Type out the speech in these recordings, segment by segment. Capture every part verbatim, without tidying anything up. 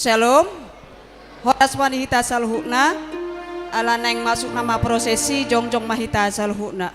Shalom. Horas ma di hita saluhutna. Ala naeng masuk nama prosesi, jongjong ma hita saluhutna.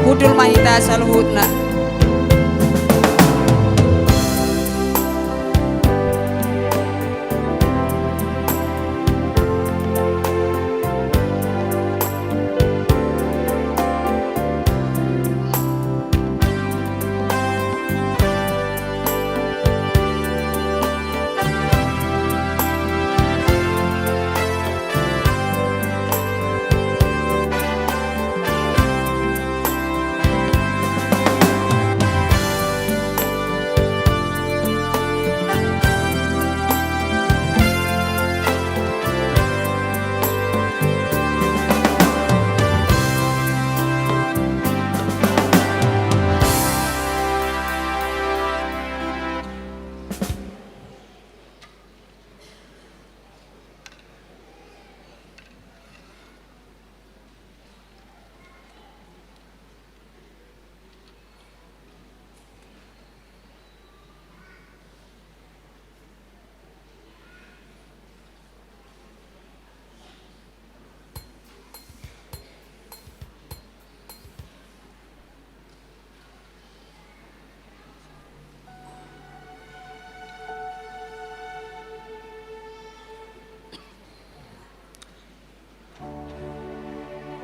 Hundul ma hita saluhutna.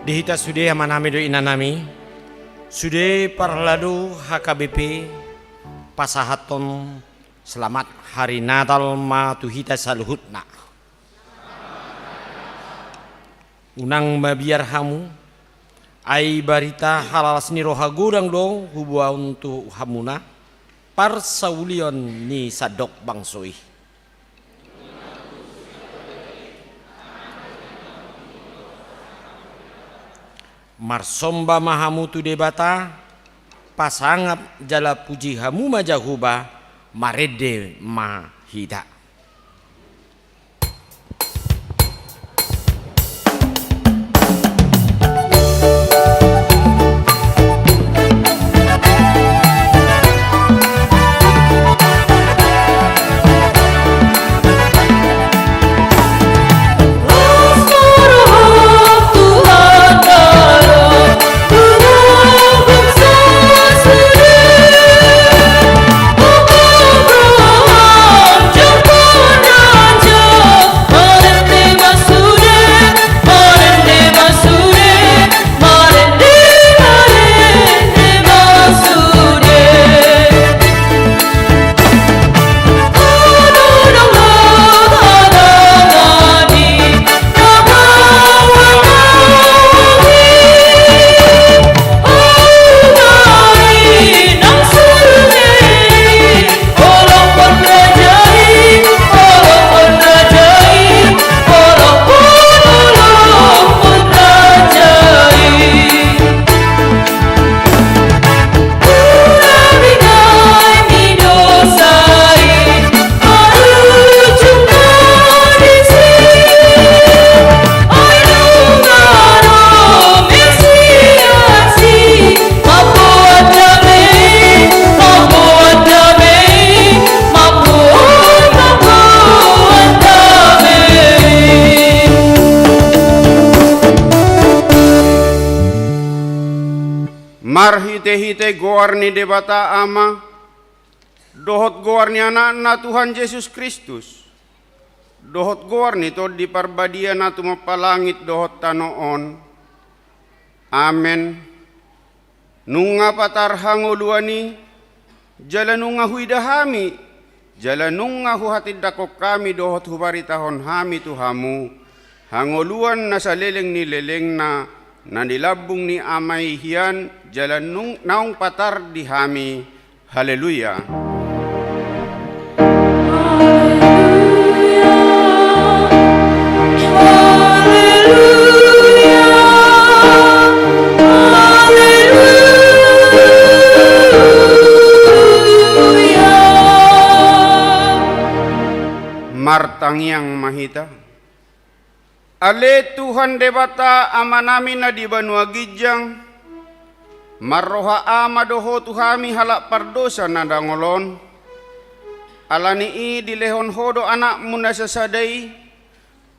Di hita sude amanami dohot inanami, sude parladu H K B P pasahathon selamat hari Natal ma tu hita saluhutna. Unang mabiar hamu, ai barita halalas ni roha godang do huboan tu hamuna, parsaulian ni sandok bangso i. Marsomba ma hamu tu Debata, pasangap jala puji hamu ma Jahowa, marende ma hita. Marhite-hite goar ni Debata Ama, dohot goar ni Anakna Tuhan Jesus Kristus, dohot goar ni Tondi Parbadia na tumompa langit dohot tano on. Amen. Nunga patar hangoluan i, jala nunga huida hami, jala nunga huhatindangkon hami dohot hubaritahon hami tu hamu hangoluan na saleleng ni lelengna, na di lambung ni Ama i hian, jala nung-, naung patar di hami. Haleluya. Martangiang ma hita. Ale Tuhan Debata Amanami na di banua ginjang, marroha Ama do Ho tu hami halak pardosa na dangol on. Ala ni i dilehon Ho do Anakmu na sasada i,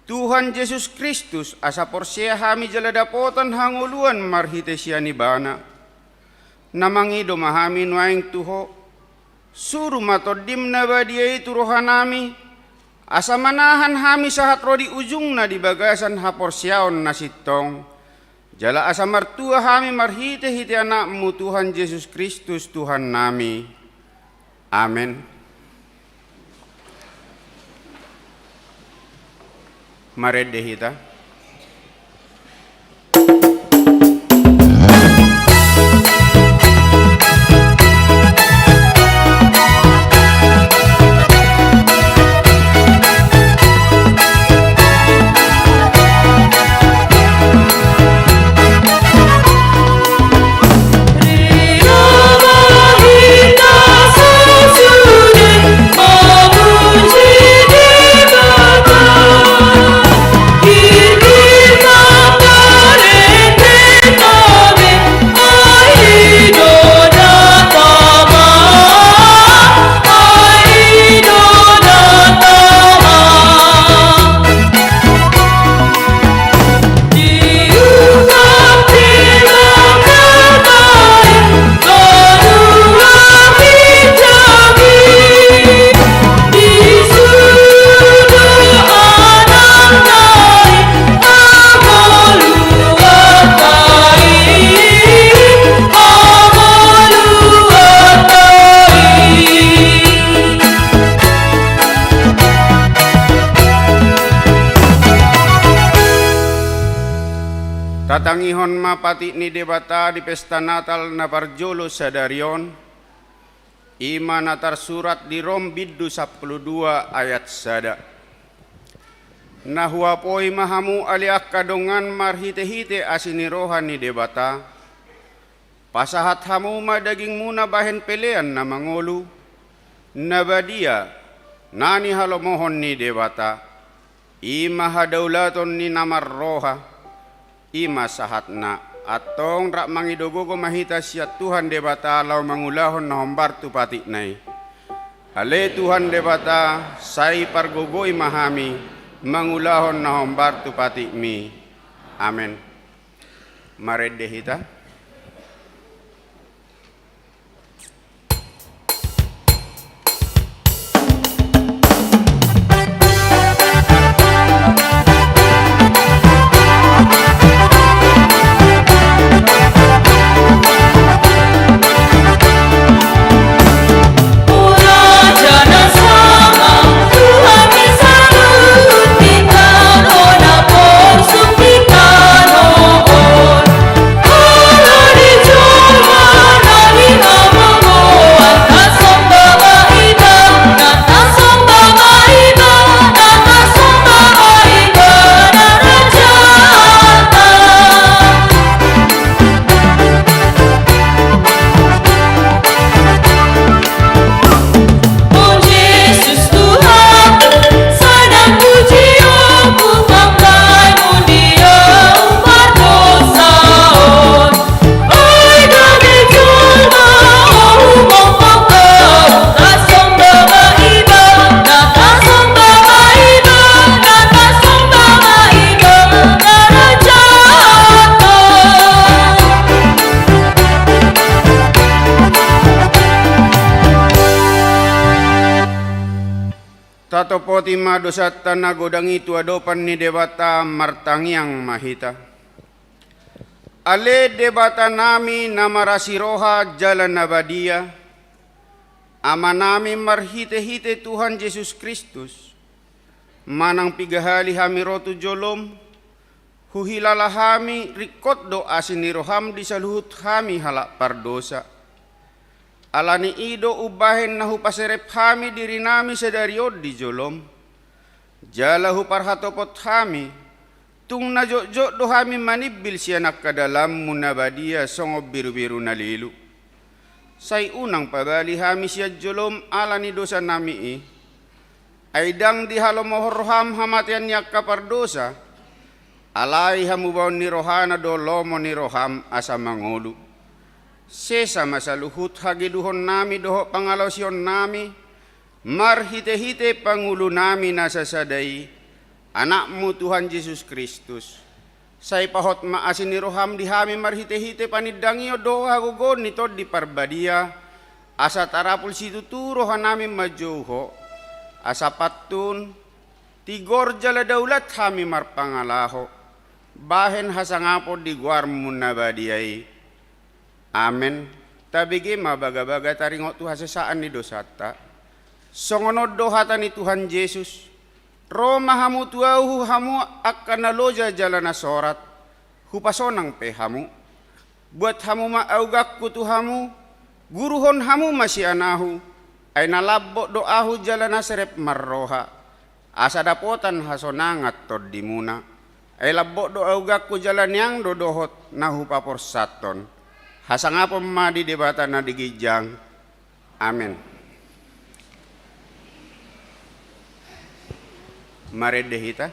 Tuhan Jesus Kristus, asa porsea hami jala dapotan hangoluan marhite sian Ibana. Na mangido ma hami nuaeng tu Ho, suru ma Tondim na badia i tu rohanami, asa manahan hami sahat ro di ujungna di bagasan haporseaon na sintong, jala asa martua hami marhite-hite Anakmu Tuhan Jesus Kristus Tuhannami. Amen. Marende hita. Tatangihon ma patik ni Debata di pesta Natal na parjolo sadari on, i ma na tarsurat di Rom bindu sampulu dua ayat sada. Na huapoi ma hamu ale angka dongan marhite-hite asi ni roha ni Debata, pasahat hamu ma dagingmuna bahen pelean na mangolu, na badia, na nihalomohon ni Debata, i ma hadaulaton ni na marroha, i ma sahatna. Antong rap mangido gogo ma hita sian Tuhan Debata laho mangulahon na hombar tu patikna i. Ale Tuhan Debata, sai pargogoi ma hami mangulahon na hombar tu patikmi. Amen. Marende hita. Tatopoti ma dosanta na godang i tu adopan ni Debata, martangiang ma hita. Ale Debata nami na marasi roha jala na badia, Ama nami marhite-hite Tuhan Jesus Kristus, manang piga hali hami ro tu jolom, huhilala hami ringkot do asi ni roham di saluhut hami halak pardosa. Ala ni i do umbahen na hupaserep hami diri nami sadari on di jolom, jala huparhatopot hami, tung na jotjot do hami manimbil sian angka dalanmu na badia songon birubiru na lilu. Sai unang pabali hami sian jolom ala ni dosa nami i. Ai ndang dihalomohon roham hamatean ni angka pardosa, alai hamubaon ni rohana do lomo ni roham asa mangolu. Sesa ma saluhut hageduhon nami dohot pangalaosion nami, marhite-hite pangulu nami na sasada i, Anakmu Tuhan Jesus Kristus. Sai pahot ma asi ni roham di hami marhite-hite panindangihon dohot hagogoon ni Tondi Parbadia, asa tarapul situtu roha nami manjou Ho, asa pantun, tigor jala daulat hami marpangalaho, bahen hasangapon di goarmu na badia i. Amen. Tabege ma bagabaga taringot tu hasesaan ni dosanta. Songon on do hata ni Tuhan Jesus, ro ma hamu tu ahu hamu angka na loja jala na sorat, hupasonang pe hamu. Buat hamu ma augangku tu hamu, guruhon hamu ma sian ahu, ai na lambok do ahu jala na serep marroha. Asa dapotan hasonangan tondimuna. Ai lambok do augangku jala niang do dohot na hupaporsanhon. Hasangapon ma di Debata na di ginjang. Amen. Marende hita.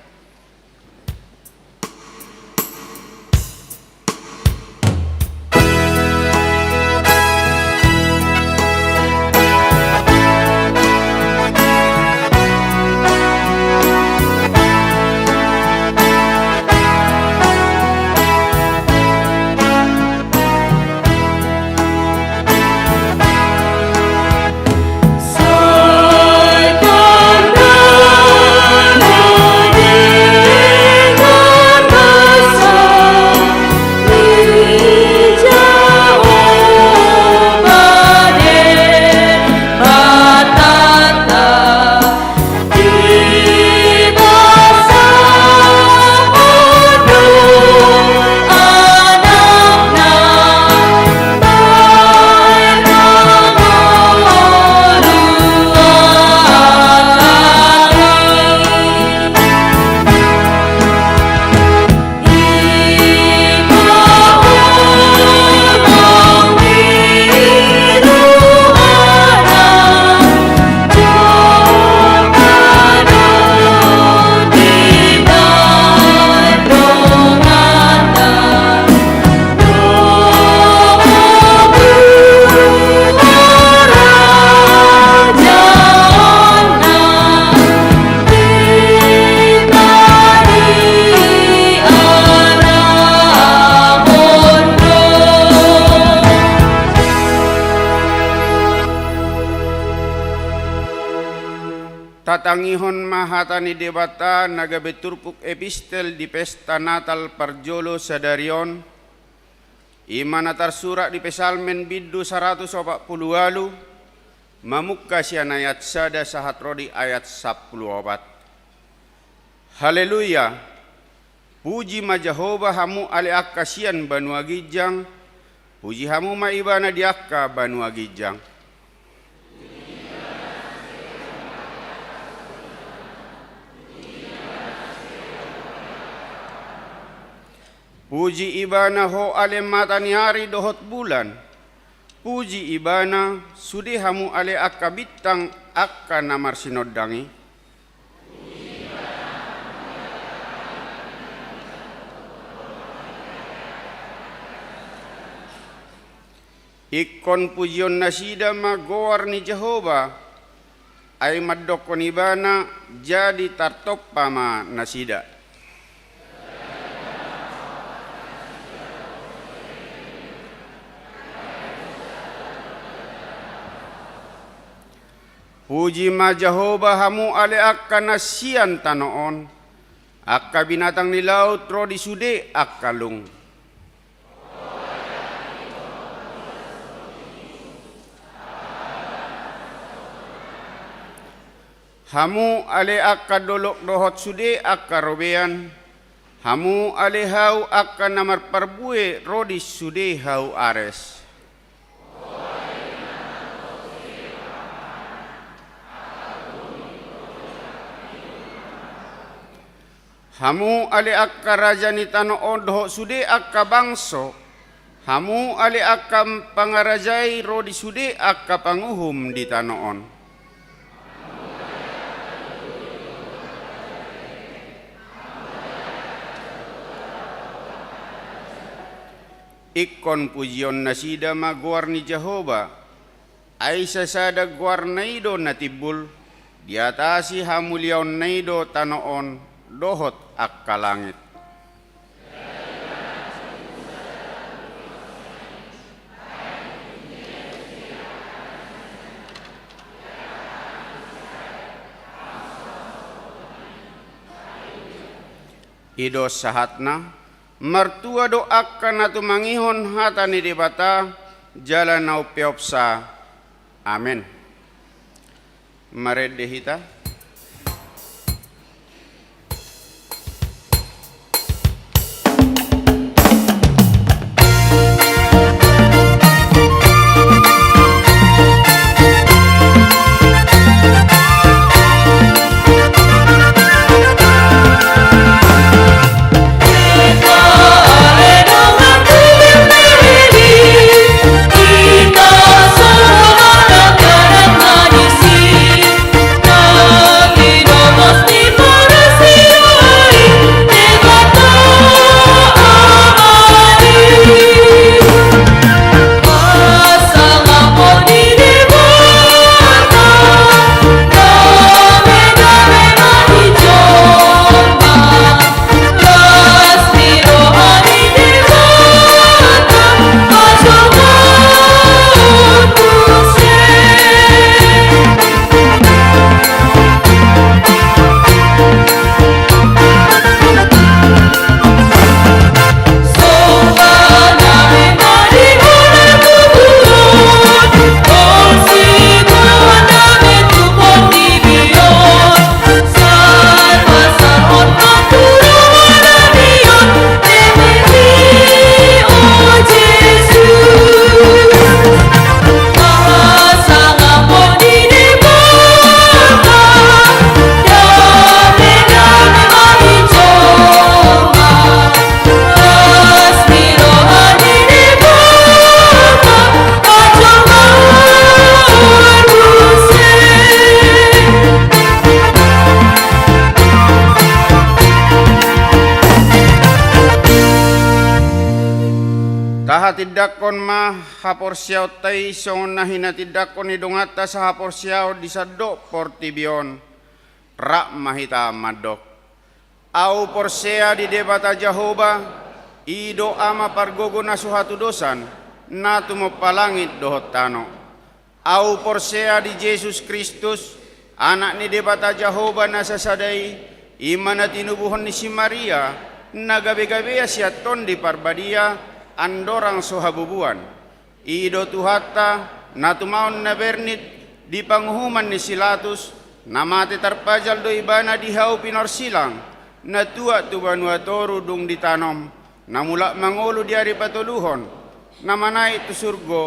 Tatangihon ma hata ni Debata na gabe turpuk epistel di pesta Natal parjolo sadari on, i ma na tarsurat di Psalmen bindu saratus opat pulu ualu, mamungka sian ayat sada sahat ro di ayat sampulu opat. Haleluya! Puji ma Jahowa hamu ale angka sian banua ginjang, puji hamu ma Ibana di angka banua ginjang. Puji Ibana ho ale mata ni ari dohot bulan. Puji Ibana, sude hamu ale angka bintang, angka na marsinondang i. Ingkon pujionnasida ma goar ni Jahowa, ai mandokkon Ibana jadi tartompa ma nasida. Puji ma Jahowa, hamu ale angka na sian tano on, angka binatang ni laut ro di sude angka lung. Hamu ale angka dolok dohot sude angka robean, hamu ale hau angka na marparbue ro di sude hau Ares. Hamu ale angka raja ni tano on dohot sude angka bangso, hamu ale angka pangarajai ro di sude angka panguhum di tano on. Ingkon pujion nasida ma goar ni Jahowa, ai sasada goarna i do na timbul, diatasi hamuliaonna i do tano on dohot angka langit. I do sahatna, martua do angka na tumangihon hata ni Debata, jala na umpeopsa. Amen. Marende hita. Tahatindangkon ma haporseaonta i songon na hinatindangkon ni donganta sahaporseaon di sandok portibi on. Rap ma hita mandok. Ahu porsea di Debata Jahowa, i do Ama pargogo na so hatudosan, na tumompa langit dohot tano. Ahu porsea di Jesus Kristus, Anak ni Debata Jahowa na sasada i, i ma na tinubuhon ni si Maria, na gabe-gabea sian Tondi Parbadia, andorang so habubuan. I do Tuhanta, na tumaon na bernit di panguhuman ni si Latus, na mate tarpajal do Ibana di hau pinorsilang, na tuat tu banua toru dung ditanom, na mulak mangolu di ari patoluhon, na manaek tu surgo,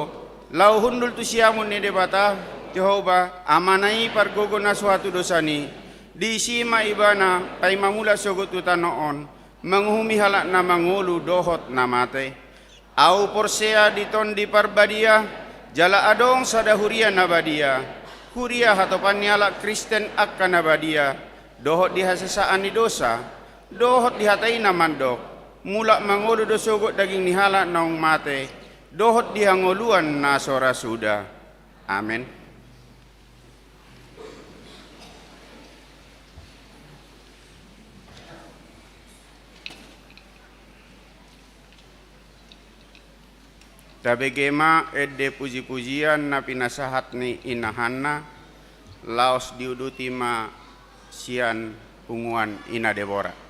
laho hundul tu siamun ni Debata, Jahowa, Amana i pargogo na so hatudosan i, disi ma Ibana paima mulak sogot tu tano on, manguhumi halak na mangolu dohot na mate. Ahu porsea di Tondi Parbadia, jala adong sada huria na badia, huria hatopan ni halak Kristen angka na badia, dohot di hasesaan ni dosa, dohot di hata i na mandok, mulak mangolu do sogot daging ni halak naung mate, dohot di hangoluan na so ra suda. Amen. Tabege ma ende puji-pujian na pinasahat ni inahanna. laos diuduti ma sian punguan Ina Debora.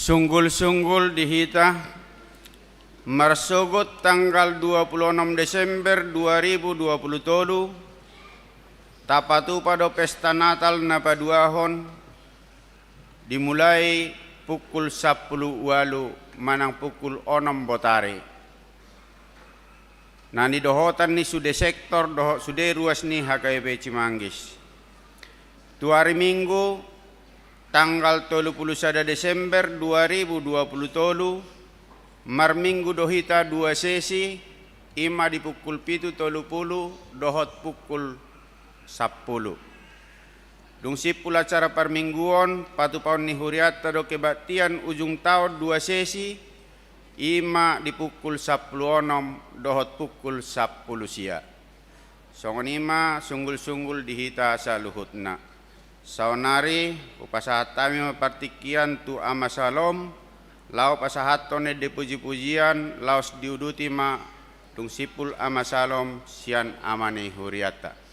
Sunggul-sunggul di hita, marsogot tanggal dua pulu onom Desember dua ribu dua pulu tolu, tapatupa do pesta Natal na paduahon, dimulai pukul sampulu ualu manang pukul onom botari. Na nidohotan ni sude sektor dohot sude ruas ni H K B P Cimanggis. Tu ari Minggu, tanggal tolu pulu sada Desember dua ribu dua pulu tolu, marminggu do hita dua sesi, i ma di pukul pitu tolu pulu dohot pukul sampulu. Dung simpul acara parmingguon, patupaon ni hurianta do kebaktian ujung taon dua sesi, i ma di pukul sampulu onom dohot pukul sampulu sia. Songon i ma sunggul-sunggul di hita saluhutna. Saonari, hupasahat hami ma partingkian tu Ama Salom, laho pasahathon ende puji-pujian, laos diuduti ma dung simpul Ama Salom sian ama ni hurianta.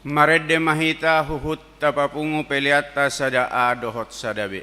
Marende ma hita huhut tapapungu peleanta sada A dohot sada B.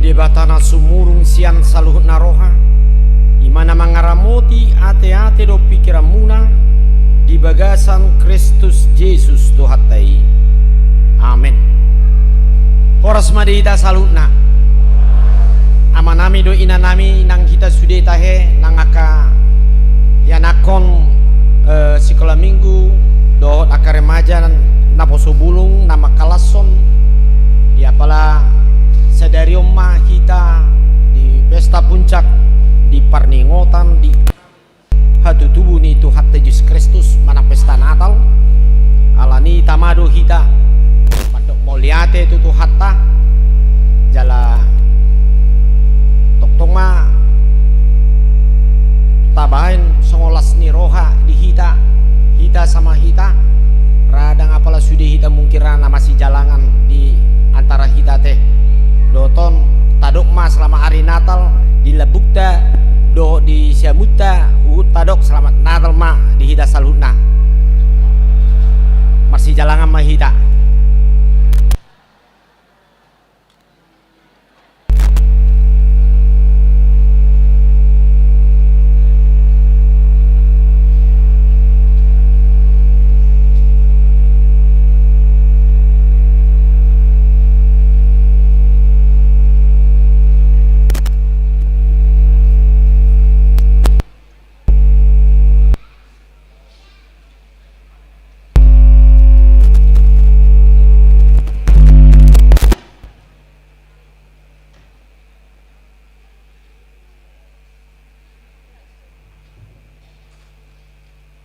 Debata na sumurung sian saluhutna roha, i ma na mangaramoti ateate dohot pingkiranmuna di bagasan Kristus Jesus Tuhanta i. Amen. Horas ma di hita saluhutna. Amanami dohot inanami nang hita sude tahe nang angka ianakhon, eh, sikola minggu dohot angka remaja naposo bulung na mangkalashon. Di apala sadari on ma hita di pesta puncak, di parningotan di hatutubu ni Tuhanta Jesus Kristus manang pesta Natal. Alani i tama do hita mandok mauliate tu Tuhanta, jala tongtong ma tabaen songon las ni roha di hita, hita sama hita, ra ndang apala sude hita mungkin ra na masijalangan di antara hita ate. Dohot on tadok ma selamat hari Natal di lambungta dohot di siamunta, huhut tadok selamat Natal ma di hita saluhutna. Masijalangan ma hita.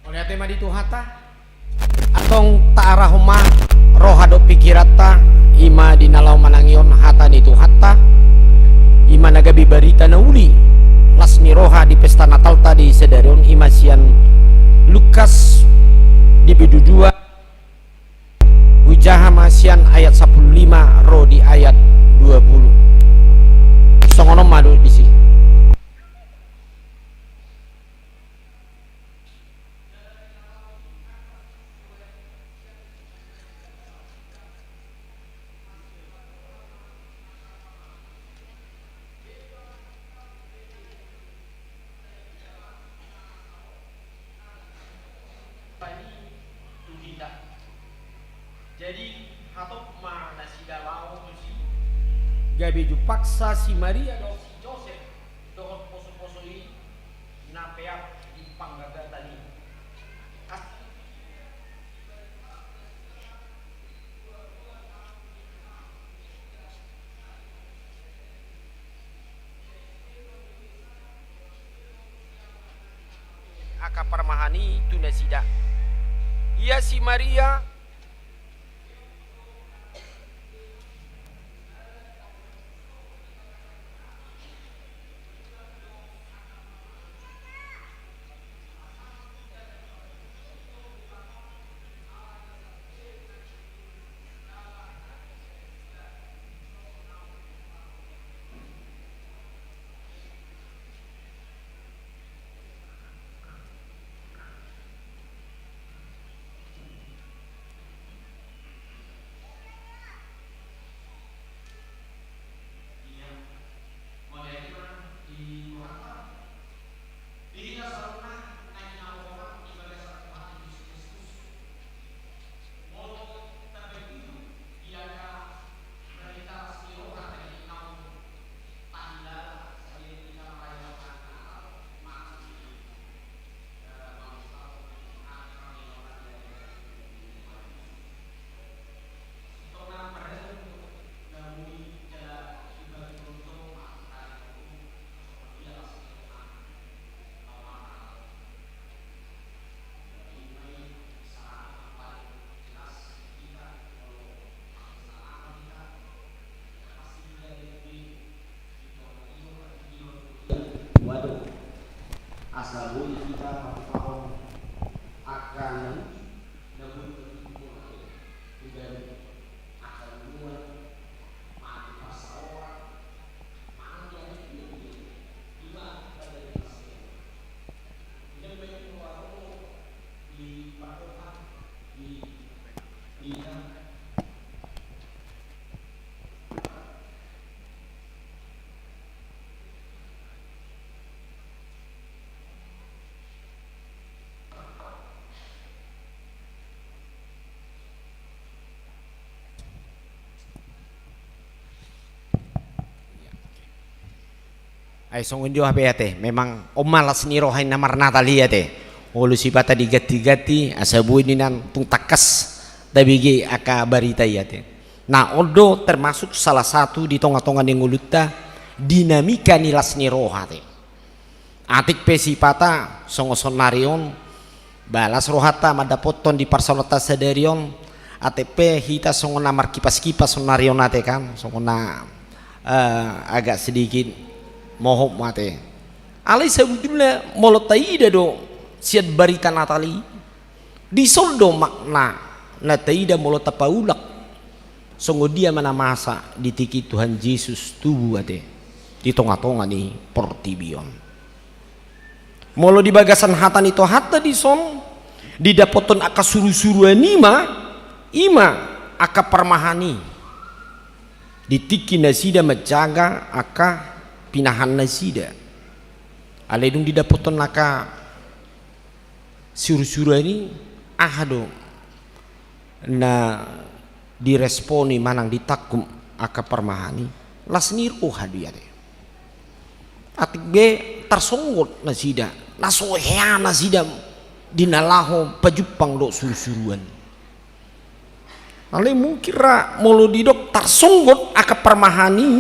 Mauliate ma di Tuhanta. Antong taarahon ma roha dohot pingkiranta, i ma di na laho manangihon hata ni Tuhanta, i ma na gabe barita na uli, las ni roha di pesta Natalta di sadari on, i ma sian Lukas di bindu dua, hujaha ma sian ayat sampulu lima ro di ayat dua pulu. Songon on ma do disi. Jadi hatop ma nasida laho tusi. Gabe jumpangsa si Maria dohot si Josep dohot posoposo i na peak di panggagatan i. As- Angka parmahan i tu nasida. Ia si Maria. Ai songon dia hape ate, memang on ma las ni roha i na marnatal i ate. Olo sipata diganti-ganti, asa boi nian tung tangkas tabege angka barita i ate. Nah, on do termasuk salah satu di tonga-tonga ni ngolunta, dinamika ni las ni roha ate. Atik pe sipata songon saonnari on, ba las rohanta mandapothon di parsaoranta sadari on, atik pe hita songon na markipas-kipas saonnari on ate kan, songon na, eh, agak sedikit mohop ate. Alai sabotulna molo taida do sian barita Natal i, dison do makna na taida molo tapaulak songon dia ma na masa di tingki Tuhan Jesus tubu ate di tonga-tonga ni portibi on. Molo di bagasan hata ni Tuhanta dison, didapothon angka suru-suruan i ma, i ma angka parmahan i di tingki nasida manjaga angka pinahan nasida. Alai dung didapothon angka suru-suruan i, aha do na direspon i manang ditangkup angka parmahan i? Las ni roha do i ate. Atik be tarsonggot nasida, na so hea nasida di na laho pajumpang dohot suru-suruan. Alai mungkin ra molo didok tarsonggot angka parmahan i,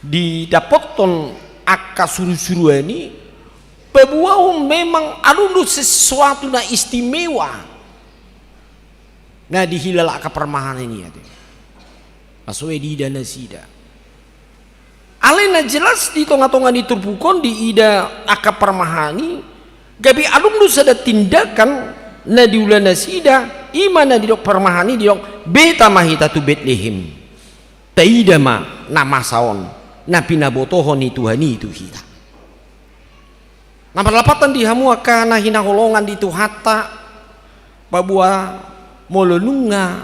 didapothon angka suru-suruan i, paboahon memang adong do sesuatu na istimewa na dihilala angka parmahan i ate. Na so hea diida nasida. Alai na jelas di tonga-tonga ni turpuk on diida angka parmahan i, gabe adong do sada tindakan na diula nasida, i ma na didok parmahan i, didok, beta ma hita tu Betlehem. Taida ma na masa on, na pinabotohon ni Tuhan i tu hita. Na marlapatan di hamu angka na hinaholongan di Tuhanta, paboa molo nunga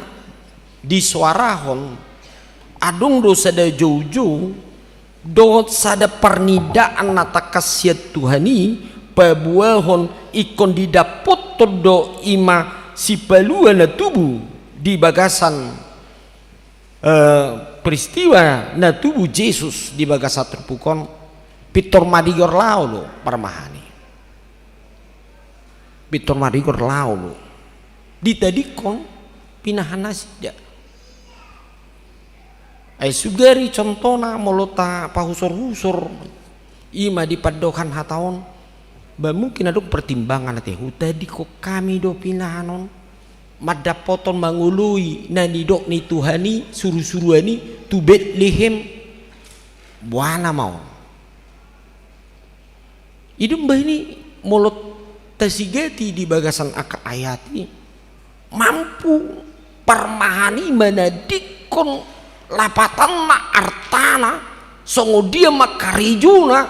disoarahon, adong do sada joujou dohot sada parnidaan na tangkas sian Tuhan i, paboahon ingkon didapothon do i ma sipalua na tubu di bagasan, eh, peristiwa na tubu Jesus di bagasan turpuk on. Pintor marigor laho do parmahan i. Pintor marigor laho do ditadingkon pinahan nasida. Ai sugari contohna molo tapahusor-husor i ma di pandohan hata on, ba mungkin adong pertimbangan ate, hutadingkon hami do pinahan on mandapothon, mangoloi na nidok ni Tuhan i, suru-suruan i tu Betlehem. Boha nama on? I do umbahen i molo tasigati di bagasan angka ayat i, mampu parmahan i manadingkon lapatanna, artana, songon dia ma karejona,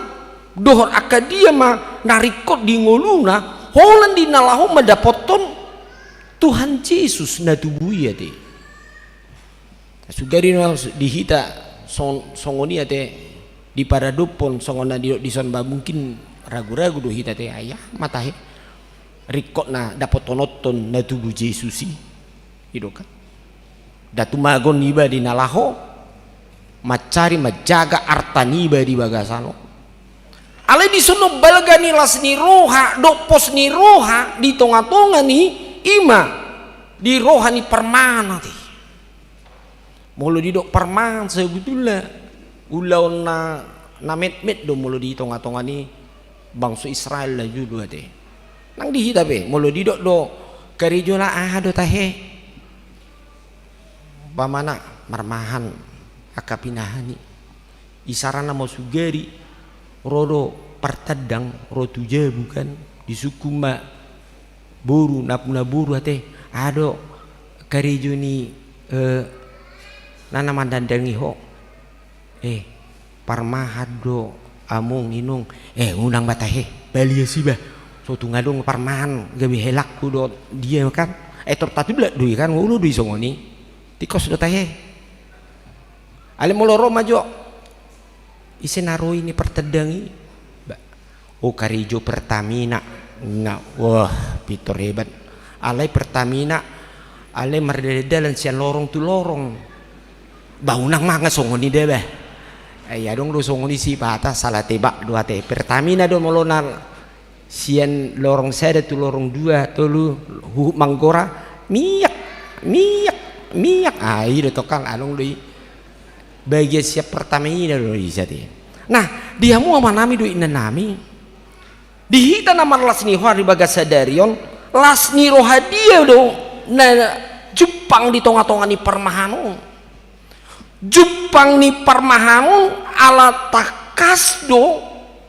dohot angka dia ma na ringkot di ngoluna, holan di na laho mandapothon Tuhan Jesus na tubu i ate. Sugari na di hita song-, songon i ate, diparadophon songon na didok dison, ba mungkin ragu-ragu do hita ate, ai aha ma tahe ringkot na dapothononhon na tubu Jesus i, i do kan. Nda tumagon iba di na laho mancari manjaga arta niba di bagasan on. Alai dison do balga ni las ni roha dohot pos ni roha di tonga-tonga ni, i ma di roha ni parmahan ate. Molo didok parmahan, sebetulna ulaon na, na metmet do molo di tonga-tonga ni bangso Israel na jolo ate. Nang di hita pe molo didok do karejona, aha do tahe? Umpamana marmahan angka pinahan i. Isarana ma sugari ro do partandang, ro tu jabu kan, disungkun ma boru, na puna boru ate, aha do karejo ni, eh, na, na mandandangi ho? Eh, parmahan do among, inong. Eh, unang ma tahe, balias iba. So tung adong parmahan gabe helangku do dia kan. Eh, tor tatulak do i kan, olo do i songon i. Tingkos do tahe. Alai molo ro ma jo, ise na ro i ni partandang i? Ba, o, karejo Pertamina. Nga, wah, pintor hebat. Alai Pertamina, alai mardalan-dalan sian lorong tu lorong. Ba unang ma, nga songon i da ba. Ai adong do songon i sipata, salah tebak do ate. Pertamina do molo na sian lorong sada tu lorong dua, tolu, huhut manggora, miak, miak, miak. Ah, i do tongkan adong do i. Bagian sian Pertamina do i ate. Nah, di hamu amanami dohot inanami, di hita na marlas ni roha di bagasan sadari on, las ni roha dia do na jumpang di tonga-tonga ni parmahan on. Jumpang ni parmahan on ala tangkas do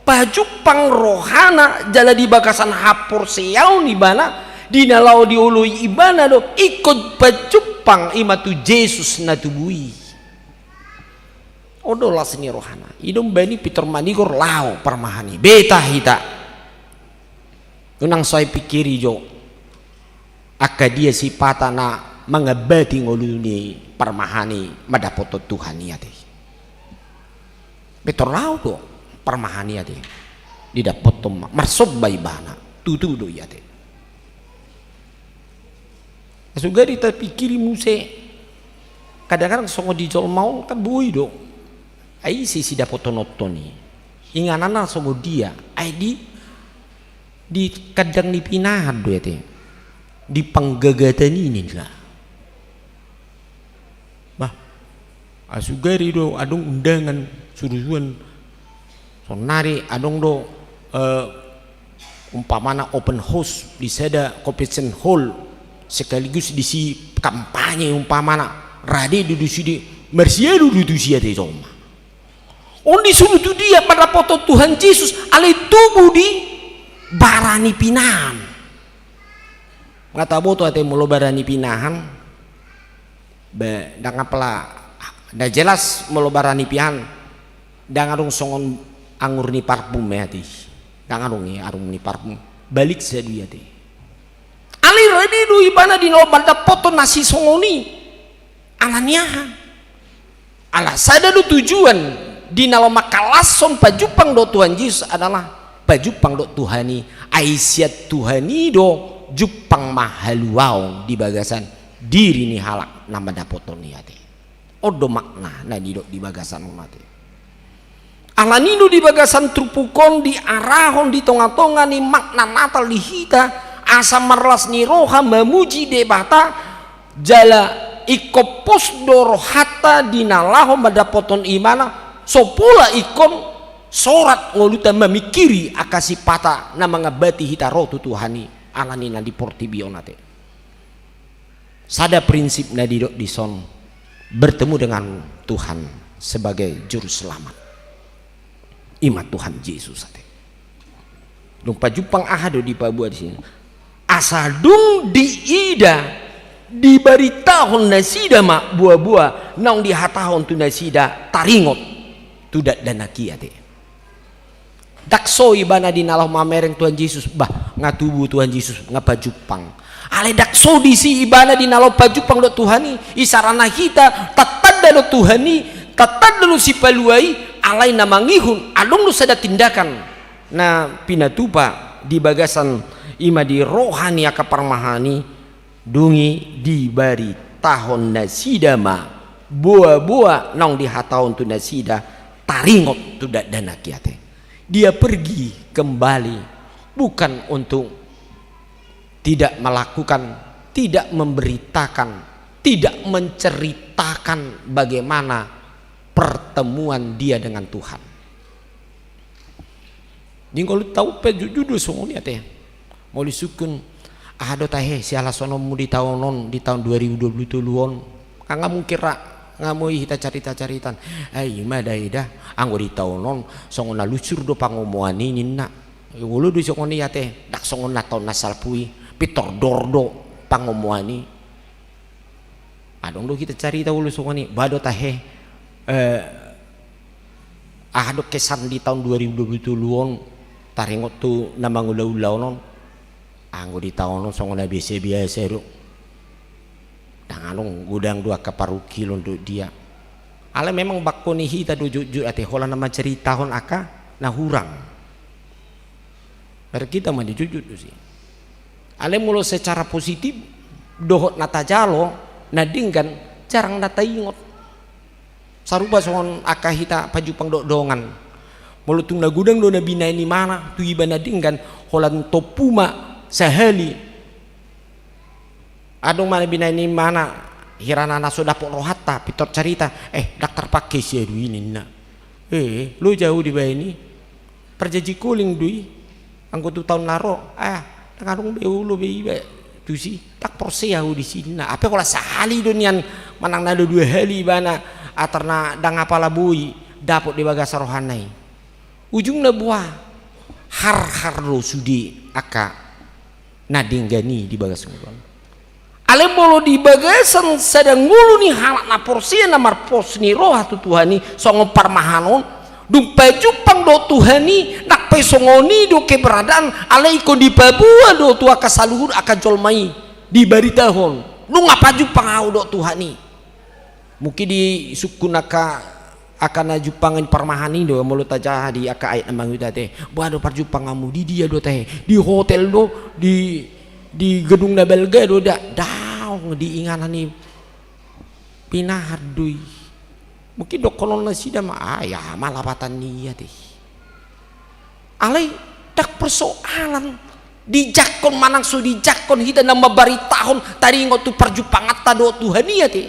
pajumpang rohana jala di bagasan haporseaon ibana, di na laho dioloi ibana do ingkon pajumpang i ma tu Jesus na tubu i. On do las ni rohana. I do umbahen i pintor manigor laho parmahan i. Beta hita. Unang so ai pikiri jo angka dia sipata na mangambati ngolu ni parmahan i mandapothon Tuhan i ate. Pintor laho do parmahan i ate. Didapothon ma, marsomba ibana. Tutu do i ate. Sugari tapikiri muse, kadang-kadang songon di jolma on kan boi do. Ai ise sidapothononhon i. Ingananna songon dia. Ai di, di kandang ni pinahan do ate. Di panggagatan i ninna. Bah, sugari do adong undangan, surusuan. Sonari adong do, eh, umpamana open house di sada convention hall, sekaligus disi kampanye umpamana, rade do disi di, marsialu do tusi ate jolma. On disuru tu dia mandapothon Tuhan Jesus, alai tubu di bara ni pinahan. Nga taboto ate molo bara ni pinahan. Be, ndang apala, na jelas molo bara ni pinahan, ndang adong songon angur ni parfum ate. Ndang adong i angur ni parfum. Baliksa do i ate. Alai rade do ibana di na laho mandapothon na sisongon i. Ala ni aha? Ala sada do tujuan di na laho mangkalashon pajumpang dohot Tuhan Jesus adalah pajumpang dohot Tuhan i, ai sian Tuhan i do jumpang ma haluaon di bagasan diri ni halak na mandapothon i ate. On do makna na nidok di bagasan on ate. Ala ni do di bagasan turpuk on diarahon di tonga-tonga ni makna Natal di hita, asa marlas ni roha mamuji Debata, jala ingkon pos do rohanta di na laho mandapothon ibana, so pola ingkon sorat ngolunta mamingkiri angka sipata na mangambati hita ro tu Tuhan i, ala ni na di portibi on ate. Sada prinsip na didok dison, bertemu dengan Tuhan sebagai juru selamat. I ma Tuhan Jesus ate. Dung pajumpang aha do dipaboa disi? Asa dung diida, dibaritahon nasida ma boa-boa naung dihatahon tu nasida taringot tu dakdanak i ate. Ndang so ibana di na laho mamereng Tuhan Jesus, bah, nga tubu Tuhan Jesus, nga pajumpang. Alai ndang so disi ibana di na laho pajumpang dohot Tuhan i, isarana hita, tatanda dohot Tuhan i, tatanda dohot sipalua i, alai na mangihut, adong do sada tindakan na pinatupa di bagasan i ma di roha ni angka parmahan i, dung i dibaritahon nasida ma boa-boa naung dihatahon tu nasida taringot tu dakdanak i ate. Dia pergi kembali bukan untuk tidak melakukan, tidak memberitakan, tidak menceritakan bagaimana pertemuan dia dengan Tuhan. Di ngolunta on pe jujur do songon i ate. Molo isungkun, aha do tahe sialasononmu di taon on, di taon dua ribu dua puluh tolu on? Kan nga mungkin ra, nga boi hita carita-caritaan. Ai i ma da i da, anggo di taon on songon na lusur do pangomoan i ninna. Olo do songon i ate, ndang songon na taon na salpu i, pintor dor do pangomoan i. Adong do hita carita olo songon i, bah do tahe, eh, aha do kesan di taon dua ribu dua puluh tolu on, taringot tu na mangula-ula on. Anggo di taon on songon na biasa-biasa do. Ndang adong godang do angka parungkilon dohot dia. Alai memang bangko ni hita do jotjot ate, holan na mancaritahon angka na hurang. Berarti hita ma di jujur do si. Alai molo secara positif, dohot na tajalo, na denggan, jarang na taingot. Sarupa songon angka hita pajumpang dohot dongan. Molo tung na godang do na binaen imana tu iba na denggan, holan tompu ma sahali. Adong ma na binaen imana, hirana na so dapot rohanta, pintor carita, eh, ndang tarpangke sian ahu i ninna. Eh, lo jahu dibaen i. Parjanji koling do i. Anggo tu taon na ro, ah, ndang adong be olo be iba tusi, ndang porsea ahu disi ninna. Hape holan sahali do nian manang na dua hali ibana, atar na ndang apala boi dapot di bagasan rohana i. Ujungna boha, harhar do sude angka na denggan i di bagasan ngolu. Alai molo di bagasan sada ngolu ni halak na porsea na marpos ni roha tu Tuhan i, songon parmahan on, dung pajumpang dohot Tuhan i, ndang pe songon i do keberadaan, alai ingkon dipaboa do tu angka saluhut angka jolma i, dibaritahon, nunga pajumpang ahu dohot Tuhan i. Mungkin disungkun angka, angka na jumpang i parmahan i do, molo tajaha di angka ayat na mangihut ate. Boha do parjumpanganmu, di dia do tahe? Di hotel do, di, di gedung na balga do, da, daong di inganan i pinahan do i. Mungkin dohonon nasida ma, ah, ia ma lapatan ni i ate. Alai ndang persoalan dijangkon manang so dijangkon hita na mambaritahon taringot tu parjumpanganta dohot Tuhan i ate.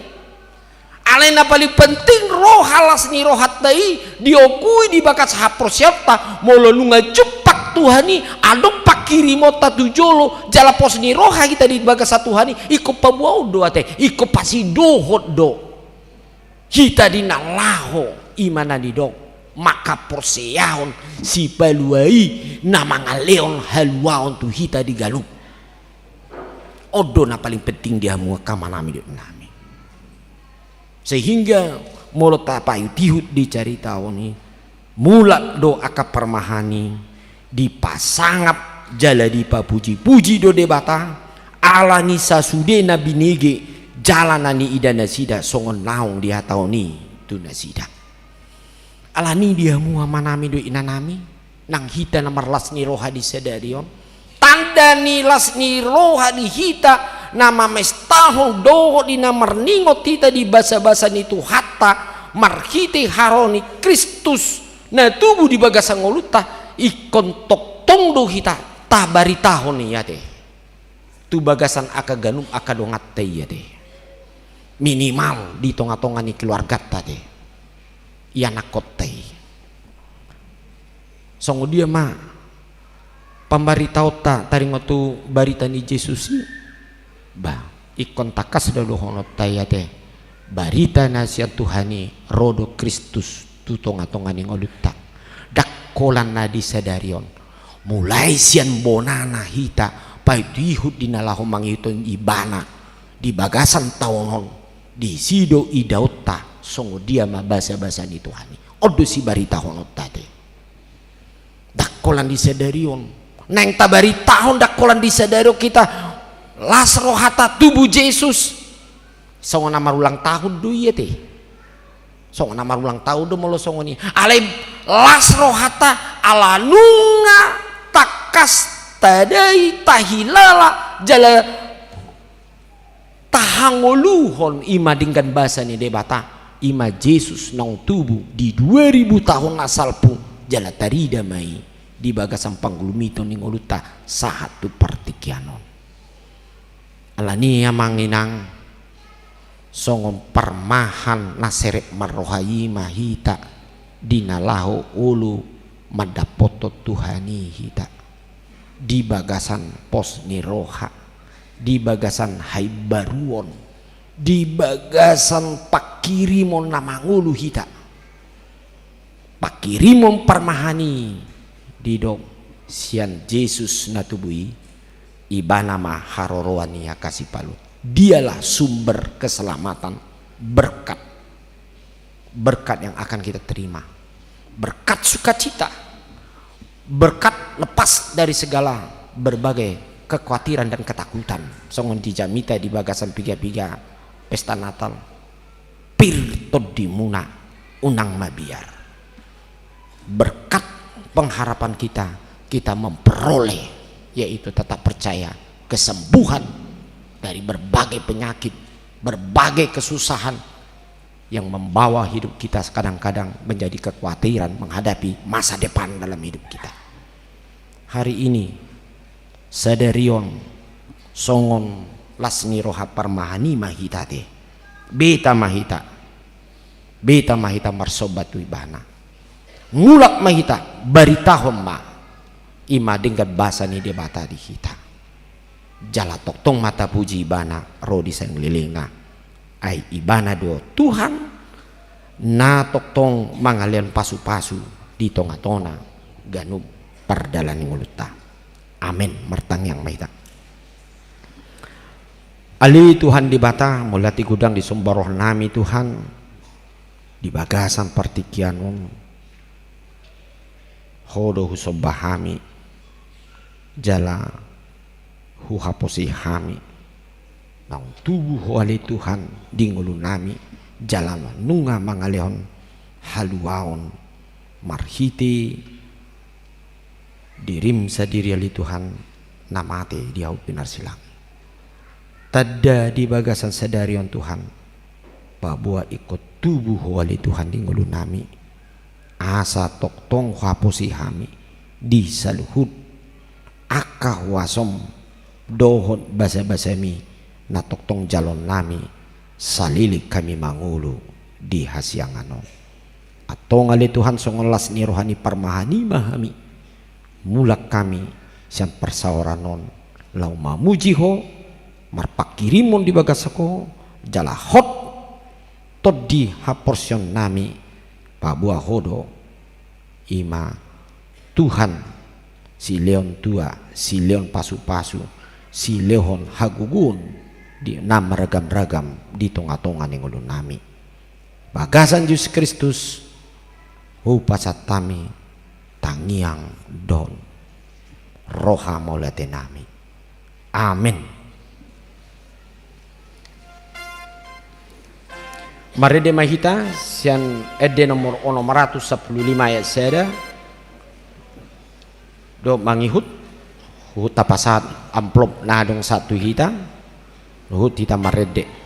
Alai na paling penting roha las ni rohanta i diokui di bagas haporseaonta, molo nunga jumpang Tuhan i, adong pangkirimonta tu jolo jala pos ni roha hita di bagasan Tuhan i, ingkon paboaon do ate, ingkon pasindohon do. Hita di na laho, i ma na nidok, mangkaporseahon sipalua i na mangalehon haluaon tu hita di ganup. On do na paling penting di hamu angka amanami dohot inanami. Sehingga molo tapaihutihut di carita on i, mulak do angka parmahan i, dipasangap jala dipapujipuji do Debata, ala ni sasudena binege jala na niida nasida songon naung dihatahon i tu nasida. Ala ni i di hamu amanami dohot inanami, nang hita na marlas ni roha di sadari on, tanda ni las ni roha di hita na mamestahon dohot di na marningot hita di basabasa ni Tuhanta marhite haroro ni Kristus na tubu di bagasan ngolunta, ingkon tongtong do hita tabaritahon i ate tu bagasan angka ganup angka donganta i ate. Minimal di tongatonga ni keluarganta ate, ianakkonta i. Songon dia ma pambaritaonta taringot tu barita ni Jesus i? Bah, ingkon tangkas do dohononta i ate, barita na sian Tuhan i ro do Kristus tu tongatonga ni ngolunta. Ndang holan na di sadari on, mulai sian bonana hita paihutihut di na laho mangihuthon Ibana di bagasan taon on, disi do idaonta songon dia ma basabasa ni Tuhan i. On do sibaritahononta ate. Ndang holan di sadari on. Naeng tabaritahon ndang holan di sadari on hita las rohanta tubu Jesus. Songon na marulang tahun do i ate. Songon na marulang tahun do molo songon i. Alai las rohanta ala nunga tangkas tadai, tahilala jala tahangoluhon i ma denggan basa ni Debata, i ma Jesus naung tubu di dua ribu tahun na salpu, jala tarida ma i di bagasan panggolumiton ni ngolunta sahat tu partingkian on. Ala ni i amang inang, songon parmahan na serep marroha i ma hita di na laho olo mandapothon Tuhan i hita. Di bagasan pos ni roha, di bagasan haimbaruon, di bagasan pangkirimon na mangolu hita. Pangkirimon parmahan i didok sian Jesus na tubu i, Ibana ma haroroan ni angka sipaluat. Dialah sumber keselamatan, berkat. Berkat yang akan kita terima. Berkat sukacita. Berkat lepas dari segala berbagai kekhawatiran dan ketakutan. Songon dijamita di bagasan piga-piga pesta Natal. Pir tondimuna, unang mabiar. Berkat pengharapan kita, kita memperoleh, yaitu tetap percaya, kesembuhan dari berbagai penyakit, berbagai kesusahan, yang membawa hidup kita kadang-kadang menjadi kekhawatiran menghadapi masa depan dalam hidup kita. Hari ini, sadari on, songon las ni roha parmahan i ma hita te. Beta ma hita. Beta ma hita marsomba tu Ibana. Mulak ma hita, baritahon ma. I ma denggan basa ni Debata di hita. Jala tongtong ma tapuji Ibana ro di saeleng lelengna. Ai Ibana do Tuhan na tongtong mangalehon pasupasu di tongatonga ganup pardalanan ni ngolunta. Amen. Martangiang ma hita. Ale Tuhan Debata, mauliate godang disomba rohanami Tuhan, di bagasan partingkian on. Ho do husomba hami, jala huhaposei hami. Naung tubu Ho ale Tuhan di ngolunami, jala nunga mangalehon haluaon marhite dirim sadiri ale Tuhan na mate di ahu pinarsilang. Tanda di bagasan sadari on Tuhan, paboa ingkon tubu Ho ale Tuhan di ngolunami, asa tongtong huhaposei hami di saluhut angka huasom dohot basabasami na tongtong jalonnami saleleng hami mangolu di hasiangan on. Antong ale Tuhan, songon las ni roha ni parmahan i ma hami. Mulak hami sian parsaoran on laho mamuji Ho, marpanghirimon di bagasan Ho, jala hot tondi haporseaonnami, paboa Ho do i ma Tuhan, silehon tua, silehon pasupasu, silehon hagogoon di na maragamragam di tongatonga ni ngolunami. Bagasan Jesus Kristus, hupasahat hami tangiang dohot roha mauliatenami. Amen. Marende ma hita sian ende nomor onom ratus sampulu lima ayat sada. Dohot mangihut, huhut tapasahat amplop na adong sahat tu hita, huhut hita marende.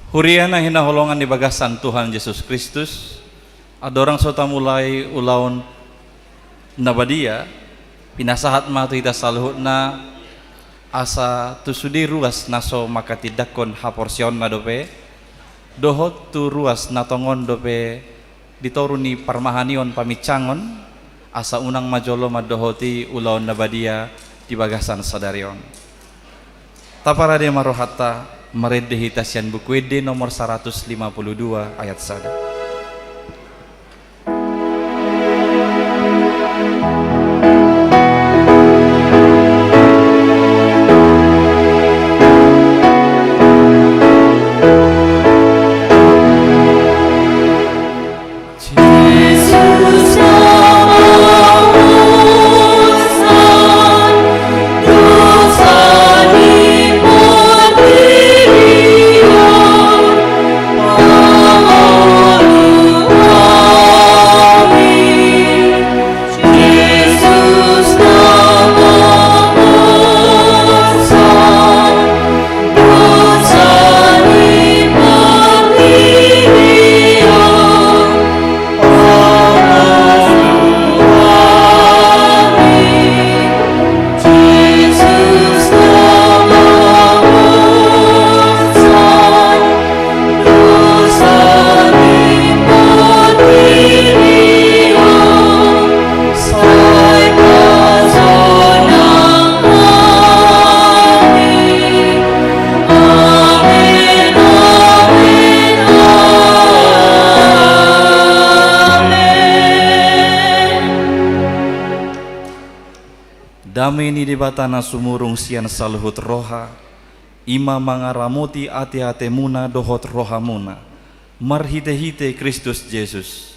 Huria na hinaholongan di bagasan Tuhan Jesus Kristus, andorang so tamulai ulaon na badia, pinasahat ma tu hita saluhutna asa tu sude ruas na so manghatindanghon haporseaonna dope, dohot tu ruas na tongon dope di toru ni parmahanion paminsangon, asa unang ma jolo mandohoti ulaon na badia di bagasan sadari on. Taparade ma rohanta, marende hita sian Buku Ende nomor saratus lima pulu dua ayat sada. Dame ni Debata na sumurung sian saluhut roha, i ma mangaramoti ateatemuna dohot rohamuna, marhitehite Kristus Jesus.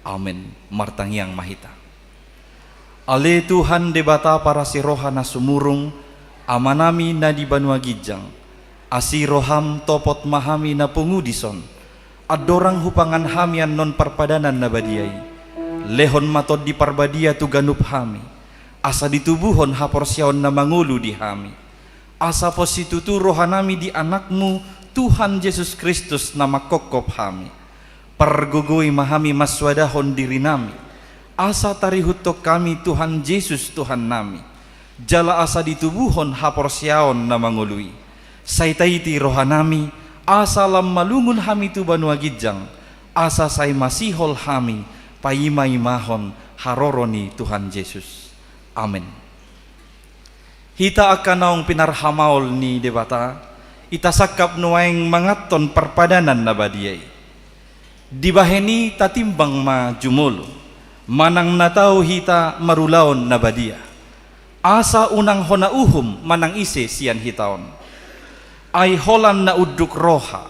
Amen. Martangiang ma hita. Ale Tuhan Debata parasi roha na sumurung, Amanami na di banua ginjang, asi roham topot ma hami na pungu dison, andorang hupangan hami annon parpadanan na badia i. Lehon ma Tondi Parbadia tu ganup hami, asa ditubuhon haporseaon na mangolu di hami. Asa pos situtu rohanami di Anakmu, Tuhan Jesus Kristus na manghophop hami. Pargogoi ma hami mansoadahon dirinami, asa tarihuthon hami Tuhan Jesus Tuhannami, jala asa ditubuhon haporseaon na mangolu i. Sai taiti rohanami, asa lam malungun hami tu banua ginjang, asa sai masihol hami paimaimahon haroro ni Tuhan Jesus. Amen. Hita angka naung pinarhamaol ni Debata, hita sangkap nuaeng manganhon parpadanan na badia i. Dibahen i tatimbang ma jumolo, manang na tau hita marulaon na badia. Asa unang hona uhum manang ise sian hita on. Ai holan na unduk roha,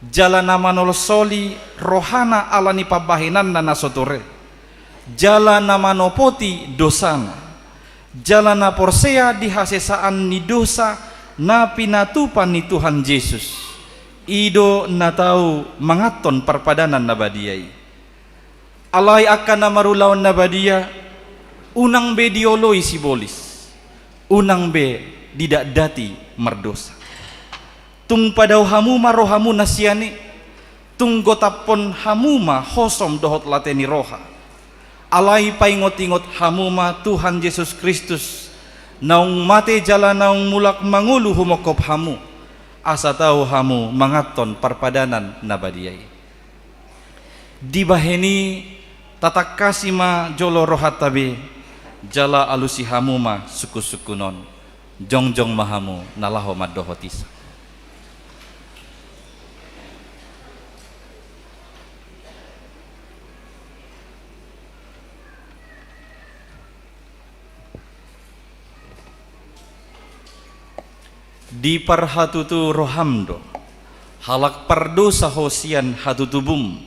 jala na manolsoli rohana ala ni pambahenanna na so ture, jala na manopoti dosana, jala na porsea di hasesaan ni dosa na pinatupa ni Tuhan Jesus, i do na tau manganhon parpadanan na badia i. Alai angka na marulaon na badia, unang be dioloi sibolis, unang be didatdati mardosa. Tung padao hamu ma rohamu na sian i, tung gotaphon hamu ma hosom dohot late ni roha. Alai paingotingot hamu ma Tuhan Jesus Kristus, naung mate jala naung mulak mangolu humophop hamu, asa tau hamu manganhon parpadanan na badia i. Dibahen i tatangkasi ma jolo rohanta be, jala alusi hamu ma sungkunsungkun on. Jongjong ma hamu na laho mandohoti. Diparhatutu roham do, halak pardosa ho sian hatutubum,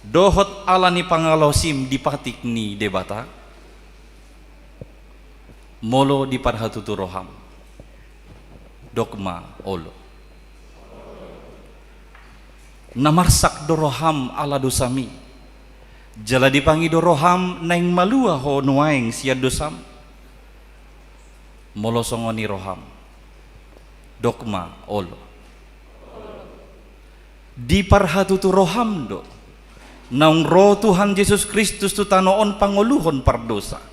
dohot ala ni pangalaosim di patik ni Debata? Molo diparhatutu roham, dok ma olo. Na marsak do roham ala dosami, jala dipangido roham naeng malua ho nuaeng sian dosam? Molo songon i roham, dok ma olo. Diparhatutu roham do, naung ro Tuhan Jesus Kristus tu tano on pangoluhon pardosa.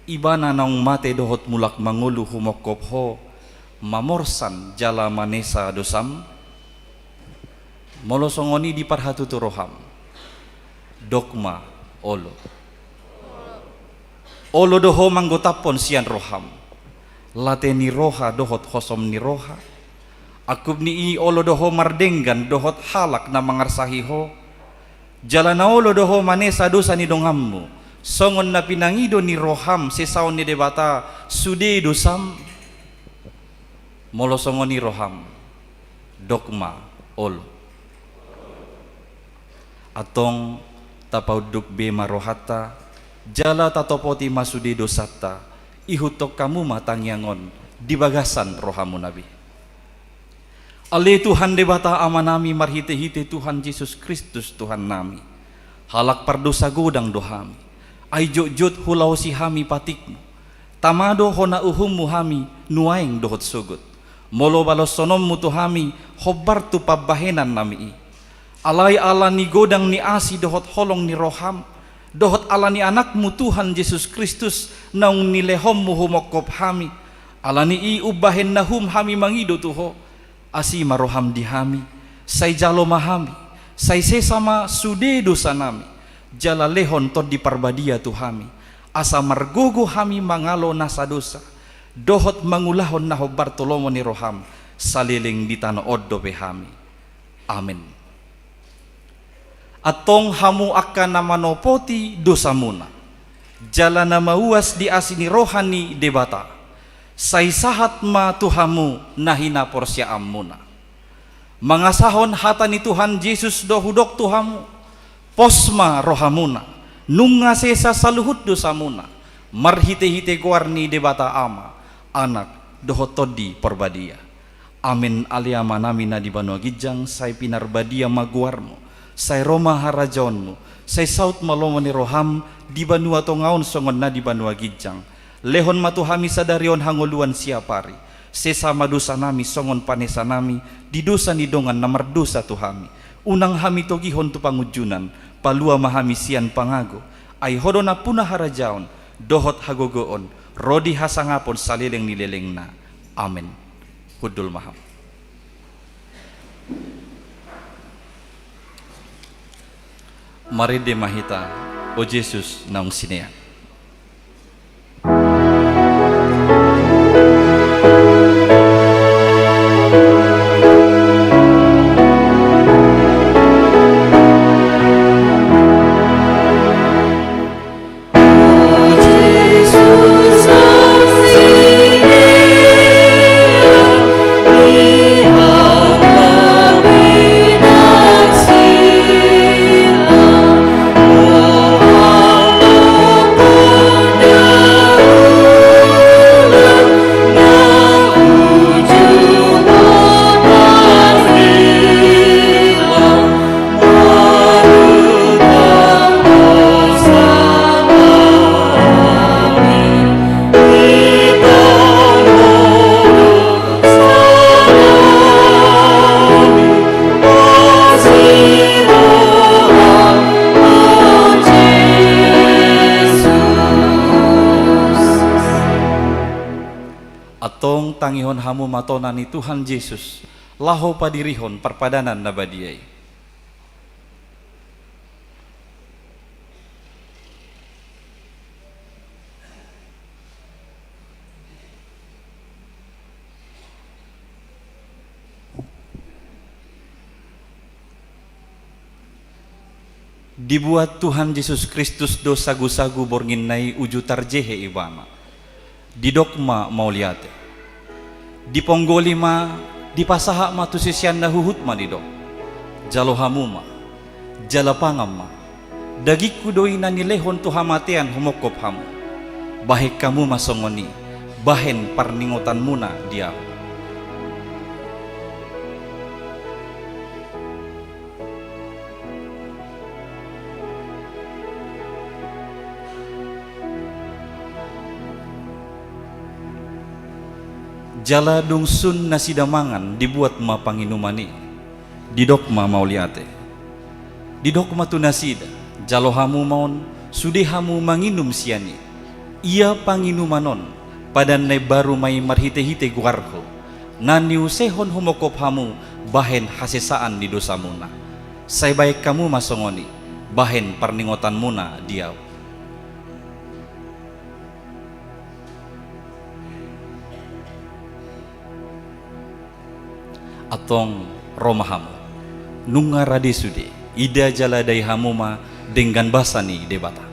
Ibana naung mate dohot mulak mangolu humongkop ho, mamorsan jala manesa dosam. Molo songon i diparhatutu roham, dok ma olo. Olo do ho manggotaphon sian roham, late ni roha dohot hosom ni roha. Angkup ni i olo do ho mardenggan dohot halak na mangarsahi ho. Jala na olo do ho manesa dosa ni donganmu, songon na pinangido ni roham sesaon ni Debata sude dosam. Molo songon i roham, dok ma olo. Antong tapaunduk be ma rohanta, jala tatopoti ma sude dosanta, ihuthon hamu ma tangiang on di bagasan rohamuna be. Ale Tuhan Debata Amanami, marhitehite Tuhan Jesus Kristus Tuhannami, halak pardosa godang do hami. Ai jotjot hulaosi hami patikmu. Tama do hona uhummu hami nuaeng dohot sogot. Molo baloshononmu tu hami hombar tu pambahenannami i. Alai ala ni godang ni asi dohot holong ni roham, dohot ala ni Anakmu Tuhan Jesus Kristus naung nilehonmu humongkop hami, ala ni i umbahen na hum hami mangido tu ho. Asi ma roham di hami, sai jalo ma hami, sai sesa ma sude dosanami, jala lehon Tondi Parbadia tu hami, asa margogo hami mangalo nasa dosa, dohot mangulahon na hombar tu lomo ni roham, saleleng di tano on dope hami. Amen. Antong hamu angka na manopoti dosamuna, jala na mauas di asi ni roha ni Debata, sai sahat ma tu hamu na hinaporseaanmuna. Mangasahon hata ni Tuhan Jesus do hudok tu hamu, pos ma rohamuna, nunga sesa saluhut dosamuna, marhitehite goar ni Debata Ama, Anak, dohot Tondi Parbadia. Amen. Ale Amanami na di banua ginjang, sai pinarbadia ma goarmu, sai ro ma harajaonmu, sai saut ma lomo ni roham di banua tonga on songon na di banua ginjang. Lehon ma tu hami sadari on hangoluan siapari. Sesa ma dosanami songon panesanami di dosa ni dongan na mardosa tu hami. Unang hami togihon tu pangunjunan, palua ma hami sian pangago. Ai ho do nampuna harajaon, dohot hagogoon, ro di hasangapon saleleng ni lelengna. Amen. Hundul ma hamu. Marende ma hita, o Jesus naung sinean. Antong tangihon hamu ma tona ni Tuhan Jesus, laho padirihon parpadanan na badia i. Dibuat Tuhan Jesus Kristus do sagusagu bornginna i uju tarjehe Ibana. Didok ma mauliate. Diponggoli ma, dipasahat ma tu siseanna huhut ma didok: Jalo hamu ma, jala pangan ma. DagingKu do i na nilehon tu hamatean humongkop hamu. Bahen hamu ma songon i, bahen parningotanmuna di Ahu. Jala dung sun nasida mangan, dibuat ma panginuman i. Didok ma mauliate. Didok ma tu nasida: Jalo hamu ma on, sude hamu manginum sian i. Ia panginuman on, padan na imbaru ma i marhitehite goarhu, na niusehon humongkop hamu bahen hasesaan ni dosamuna. Sai bahen hamu ma songon i bahen parningotanmuna di ahu. Antong ro ma hamu. Nunga rade sude, ida jala dai hamu ma denggan basa ni Debata.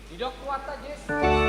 Didok Tuhanta Jesus.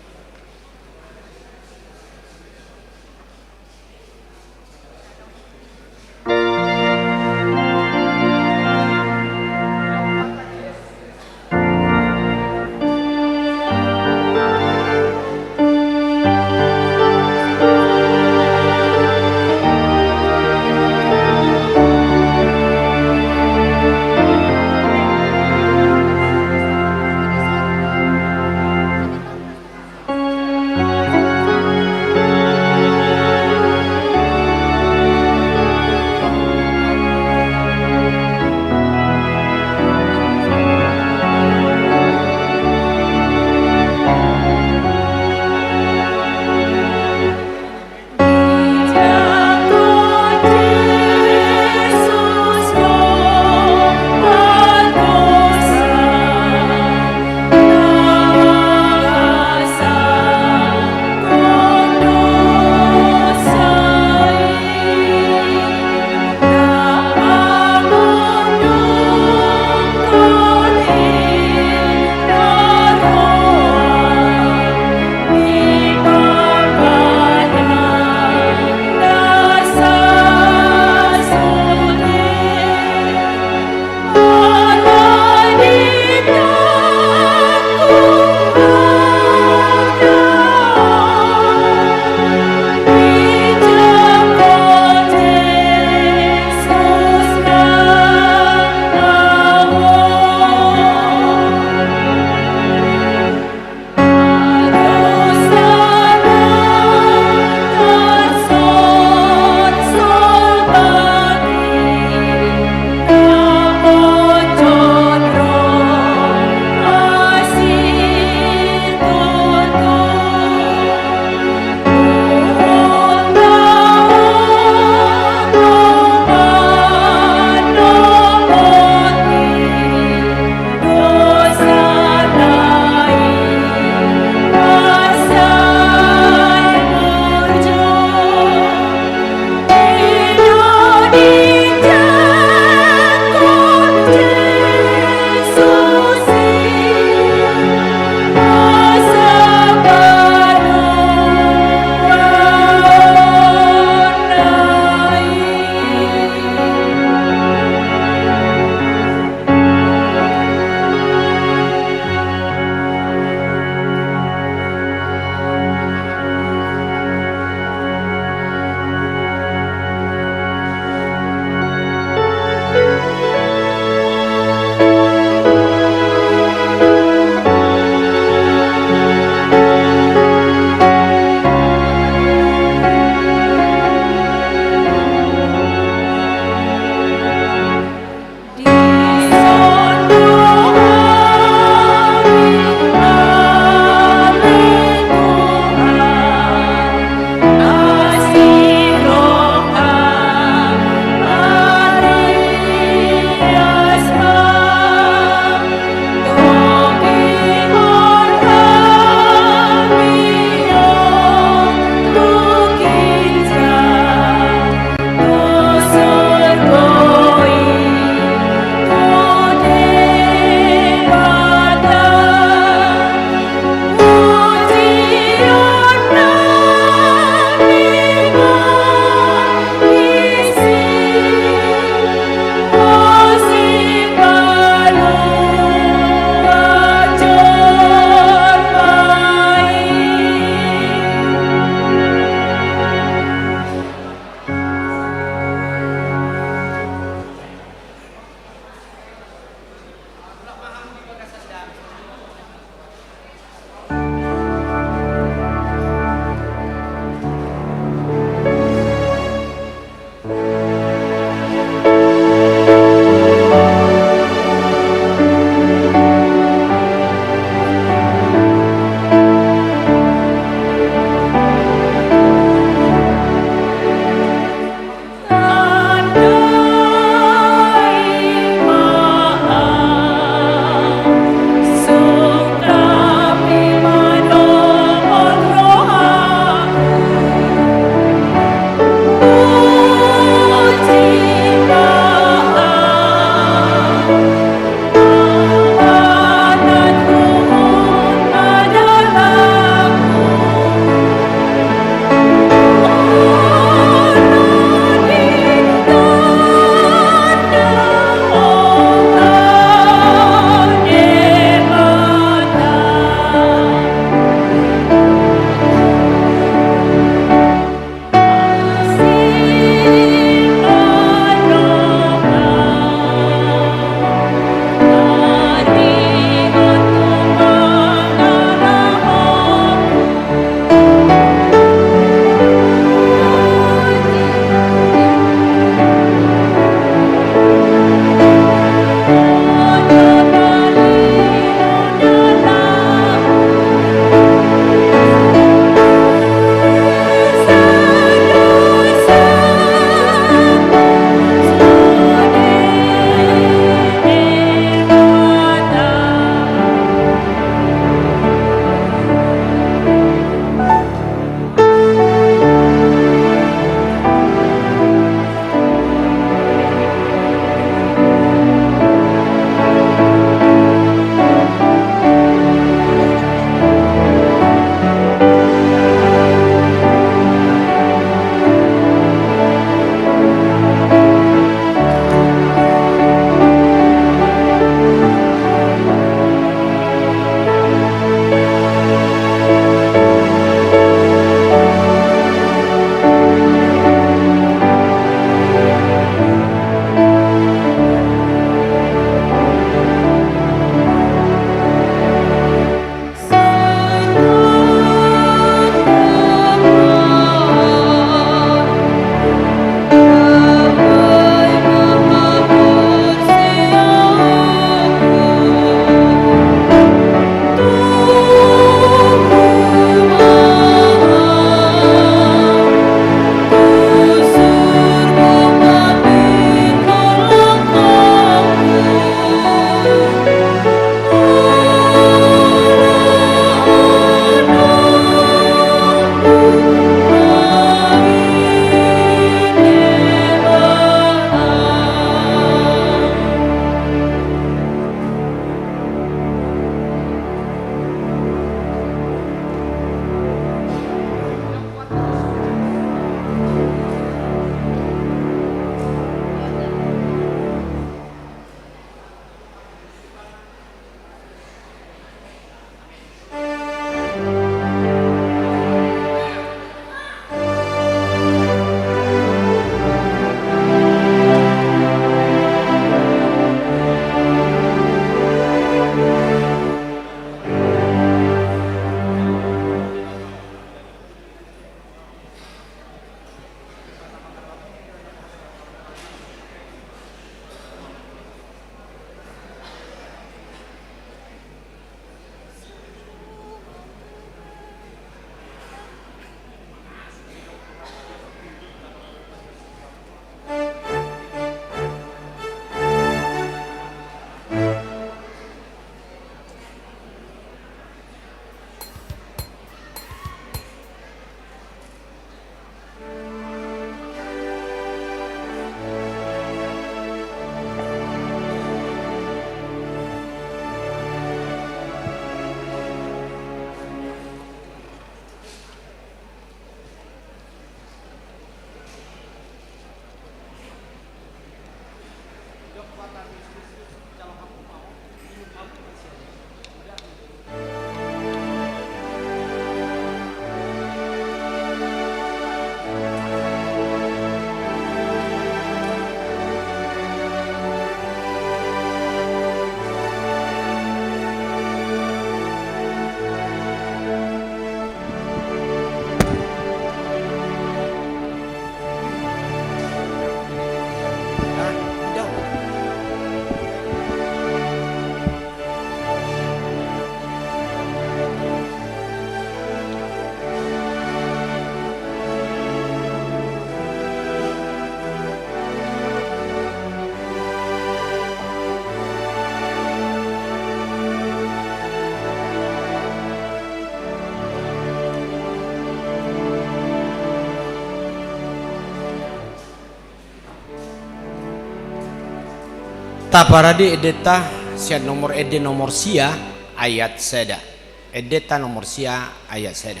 Taparade endenta sian nomor ende nomor sia ayat sada. Endenta nomor sia ayat sada.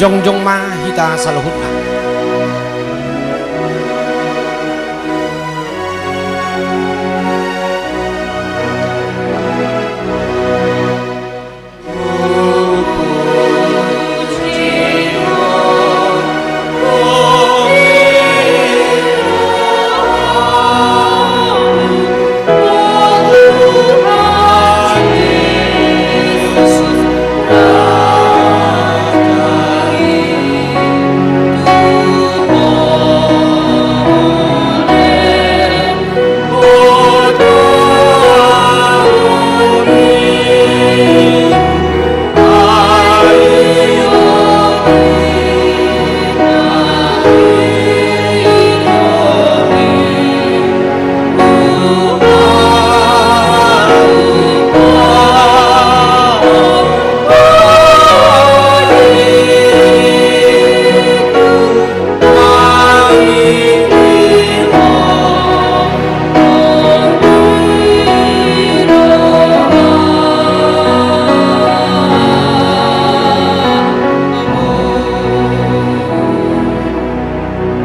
Jongjong ma hita saluhutna.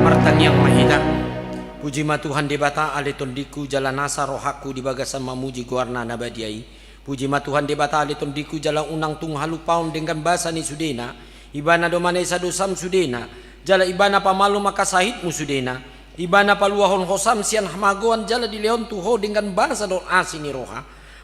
Martangiang ma hita. Puji ma Tuhan Debata ale tondingku jala nasa rohangku di bagasan mamuji goarna na badia i. Puji ma Tuhan Debata ale tondingku jala unang tung halupaon denggan basa ni sudena. Ibana do manesa dosam sudena, jala ibana pamalum angka sahitmu sudena. Ibana paluahon hosam sian hamagoan jala dilehon tu ho denggan basa dohot asi ni roha.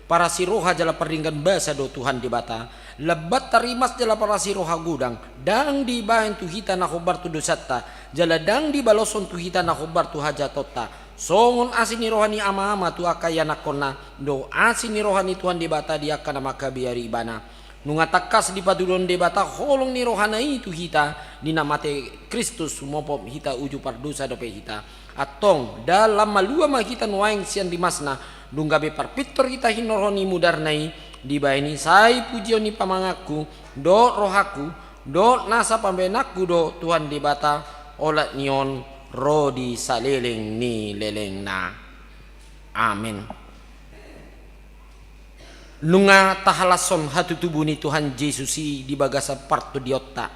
Parasi roha jala pardenggan basa do Tuhan Debata. Lambat tarimas jala parasi roha godang. Ndang dibahen tu hita na hombar tu dosanta, jala ndang dibaloshon tu hita na hombar tu hajahatonta. Songon asi ni roha ni ama-ama tu angka ianakkonna, do asi ni roha ni Tuhan Debata di angka na mangkabiari ibana. Nunga tangkas dipatuduhon Debata holong ni rohana i tu hita, di na mate Kristus sumopop hita uju pardosa dope hita. Antong, ndang lam malua ma hita nuaeng sian rimasna, dung gabe parpintor hita hinorhon ni mudarna i, dibahen i sai pujion ni pamanganku, dohot rohangku, dohot nasa pambahenanku do Tuhan Debata, olat ni on ro di saleleng ni lelengna. Amen. Nunga tahalashon hatutubu ni Tuhan Jesus i di bagasan partondionta.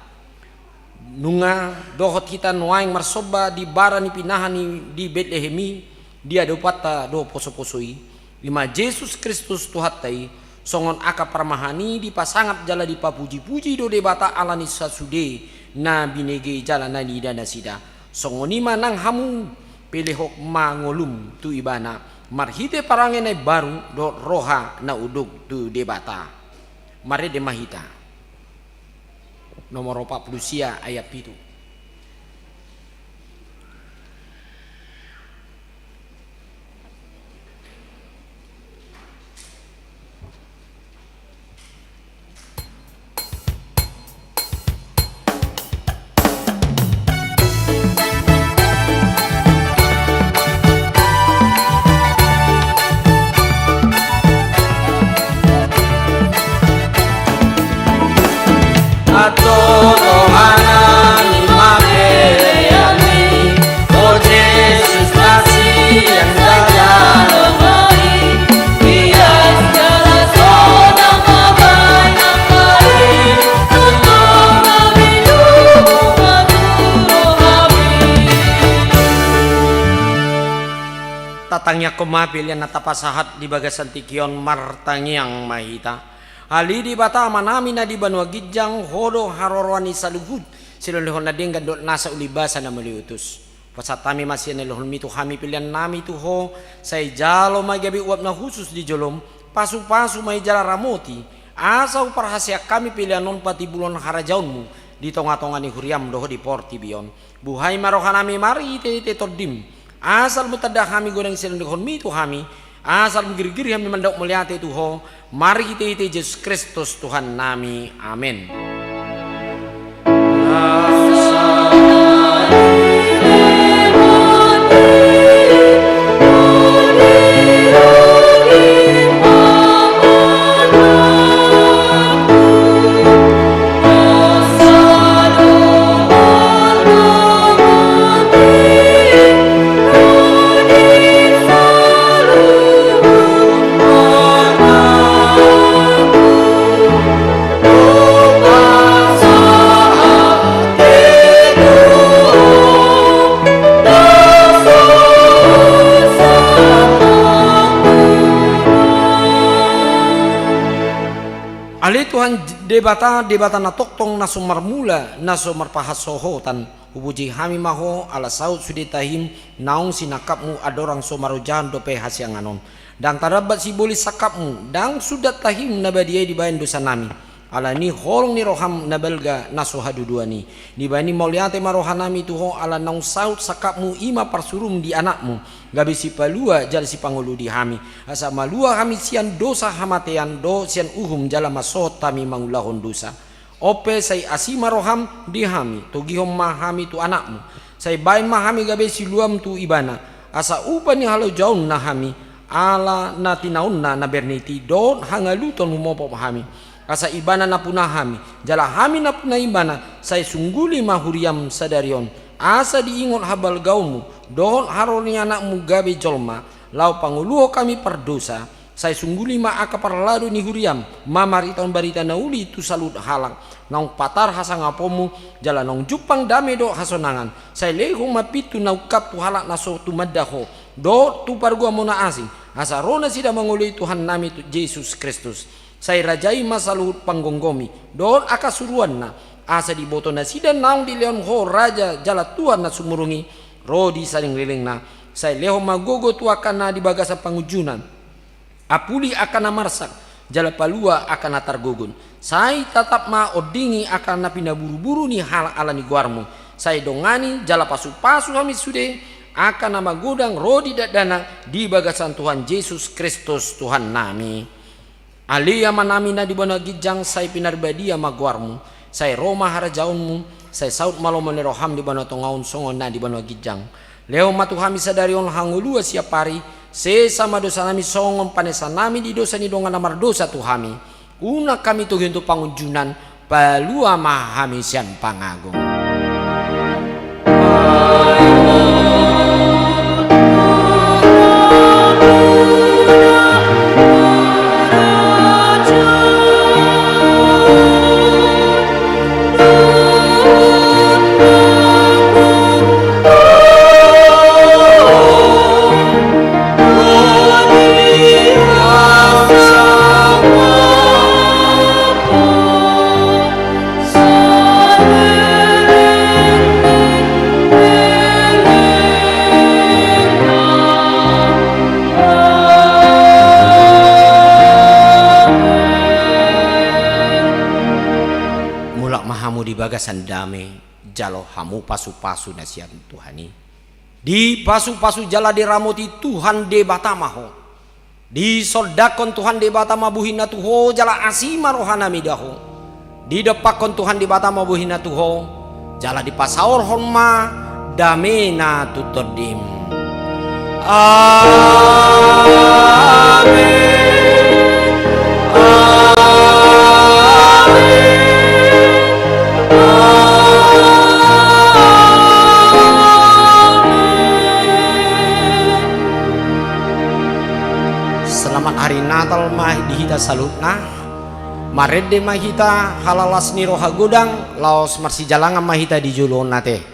Nunga dohot hita nuaeng marsomba di bara ni pinahan i di Betlehem i, diadopanta do poso-poso i. I ma Jesus Kristus Tuhanta i, songon angka parmahan i dipasangap jala dipapuji-puji do Debata ala ni sasude na binege jala na niida nasida. Songon i ma nang hamu pelehon ma ngolum tu Ibana, marhite parange na imbaru dohot roha na unduk tu Debata. Marende ma hita. Nomor opat pulu sia ayat pitu. Antong rohana ni mapelean i, o Jesus na sian daging i, Tatangiangkon ma pelean na tapasahat di bagasan tingki on, martangiang ma hita. Ale Debata Amanami na di banua ginjang, Ho do haroroan ni saluhut silehonlehon na denggan dohot nasa uli basa na mauliutus. Pasahat hami ma sian lehonmi tu hami peleannami tu Ho, sai jalo ma i gabe uap na hushus di jolom, pasupasu ma i jala ramoti, asa huparhaseang hami pelean on patimbulhon harajaonmu di tongatonga ni huriam dohot di portibi on. Buhai ma rohanami marhitehite Tondim, asa lam tanda hami godang silehonlehonmi tu hami, asa lam girgir hami mandok mauliate tu Ho, marhitehite Jesus Kristus Tuhannami. Amen. Tuhan Debata, Debata na tongtong, na so marmula, na so marpahasohotan, hupuji hami ma Ho ala saut sude tahim naung sinangkapMu andorang so marojahan dope hasiangan on. Ndang tadambat sibolis sangkapMu, ndang sundat tahim na badia i dibaen dosanami. Alani holong ni rohaM na balga na so haduduan i. Dibaen i mauliate ma rohanami tu Ho ala naung saut sangkapMu, i ma parsuruM di AnakMu, gabe sipalua jala sipangolu di hami. Asa malua hami sian dosa hamatean dohot sian uhum jala mansohot hami mangulahon dosa. On pe sai asi ma rohaM di hami, togihon ma hami tu AnakMu. Sai baen ma hami gabe siluam tu Ibana. Asa upa ni halojaonna hami, ala na tinaonna na bernit i dohot hangaluton humopop hami. Asa Ibana nampuna hami, jala hami nampuna Ibana, sai sungguli ma huriaM sadari on. Asa diingot habalgaonMu, dohot haroro ni AnakMu gabe jolma, laho pangoluhon hami pardosa. Sai sungguli ma angka parladu ni huriaM, mamaritahon barita na uli tu saluhut halak, naung patar hasangaponMu, jala naung jumpang dame dohot hasonangan. Sai lehon ma pintu na ungkap tu halak na so tumanda Ho, dohot tu parguamonmuna asing, asa ro nasida mangoloi Tuhannami tu Jesus Kristus. Sai rajai ma saluhut panggomgomi, dohot angka suruanna, asa diboto nasida naung dilehon Ho raja jala Tuhan na sumurung i, ro di salelenglelengna. Sai lehon ma gogo tu angka na di bagasan pangunjunan, apuli angka na marsak, jala palua angka na targogon. Sai tatap ma ondingi angka na pinaburuburu ni halak ala ni goarMu. Sai dongani jala pasupasu hami sude angka na magodang ro di dakdanak di bagasan Tuhan Jesus Kristus Tuhannami. Ale Amanami na di banua ginjang, sai pinarbadia ma goarMu. Sai ro ma harajaonMu. Sai saut ma lomo ni rohaM di banua tonga on songon na di banua ginjang. Lehon ma tu hami sadari on hangoluan siapari. Sesa ma dosanami songon panesanami di dosa ni dongan na mardosa tu hami. Unang hami togihon tu pangunjunan, palua ma hami sian pangago. Mulak ma hamu di bagasan dame, jalo hamu pasupasu na sian Tuhan i. Dipasupasu jala diramoti Tuhan Debata ma ho. Disondangkon Tuhan Debata ma bohina tu ho jala asi ma rohana mida ho. Didompakkon Tuhan Debata ma bohina tu ho jala dipasaorhon ma damena tu tondim. Amen. Amen. Amen. Selamat Hari Natal ma di hita saluhutna. Marende ma hita halalas ni roha godang, laos marsijalangan ma hita di joloan on ate.